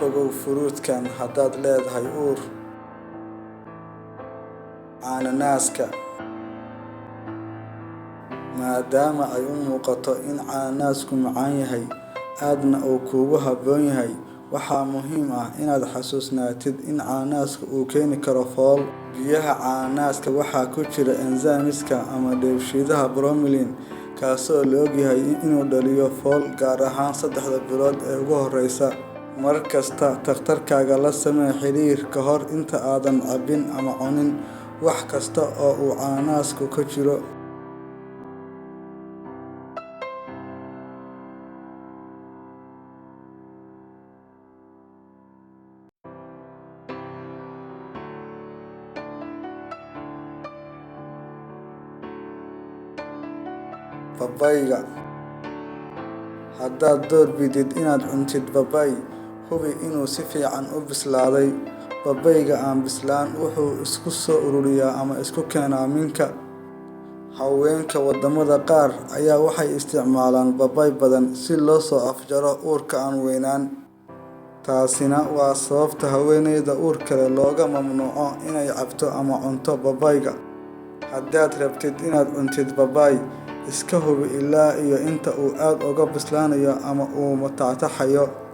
fogow furuutkan haddaad leedahay uur. Cananaaska. Maadaama ay u muuqato in cananaasku macaan yahay, aadna uu kuugu habboon yahay, waxaa muhiim ah inaad xasuusnaatid in cananaaska uu keeni karo fool. Biyaha cananaaska waxaa ku jira enzymes-ka ama dheefshiidaha bromelain, kaasoo la ogyahay inuu dhaliyo fool gaar ahaan 3da bilood ee ugu horreysa. Mar kasta takhtarkaaga la samee xiriir ka hor inta aadan cabbin ama cunin wax kasta oo uu cananaasku ku jiro. Babayga. Haddaad doorbidid inaad cuntid babay, hubi inuu si fiican u bislaaday. Babayga aan bislaan wuxuu isku soo ururiyaa ama isku keenaa minka. Haweenka waddamada qaar ayaa waxay isticmaalaan babay badan si loo soo afjaro uurka aan weynaan. Taasina waa sababta haweeneyda uurka leh looga mamnuuco inay cabto ama cunto babayga. Haddaad rabtid inaad cuntid babay, iska hubi ilaa iyo inta uu aad uga bislaanayo ama uu matataxayo.